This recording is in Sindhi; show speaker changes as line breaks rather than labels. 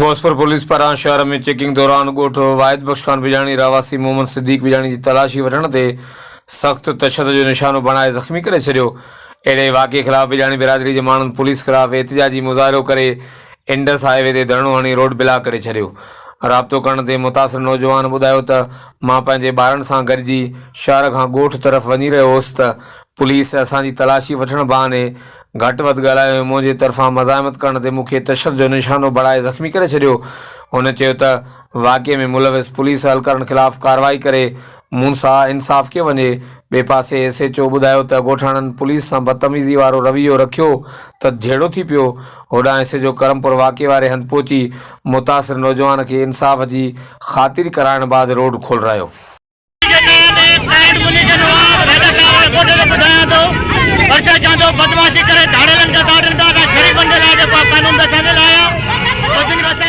غوثپور پوليس پاران شهر ۾ چيڪنگ دوران ڳوٺ واحد بخش خان بجاڻي رهواسي محمد صديق بجاڻي جي تلاشي وٺڻ تي سخت تشدد جو نشانو بڻائي زخمي ڪري ڇڏيو. اهڙي واقعي خلاف بجاڻي برادري جي ماڻهن پوليس خلاف احتجاجي مظاهرو ڪري انڊس هاء وي تي ڌرڻو هڻي روڊ بلاڪ ڪري ڇڏيو. رابطو ڪرڻ تي متاثر نوجوان ٻڌايو ته مان پنهنجي ٻارن سان گڏجي شهر کان ڳوٺ طرف وڃي رهيو هوس ته پوليس اسان جي تلاشي وٺڻ بهاني گهٽ وڌ ڳالهايو ۽ منهنجي طرفان مزاحمت ڪرڻ تي مون کي تشدد جو نشانو بڻائي زخمي ڪري ڇڏيو. هن چيو ته واقعي ۾ ملوث پوليس اهلڪارن خلاف ڪارروائي ڪري مون سان انصاف ڪيو وڃي. ٻئي پاسي ايس ايڇ او ٻڌايو ته ڳوٺاڻن پوليس سان بدتميزي وارو رويو رکيو ته جهيڙو ٿي پيو. هوڏانهن ايس ايڇ او ڪرمپور واقعي واري هنڌ پهچي متاثر نوجوان کي انصاف جي خاطري ڪرائڻ بعد روڊ کولرايو.
بدمعاشي ڪري ڌاڙيلن کي داد ڏين ٿا اسان شريفن جي لاء جيڪو آهي قانون ته اسان جي لاء آهي.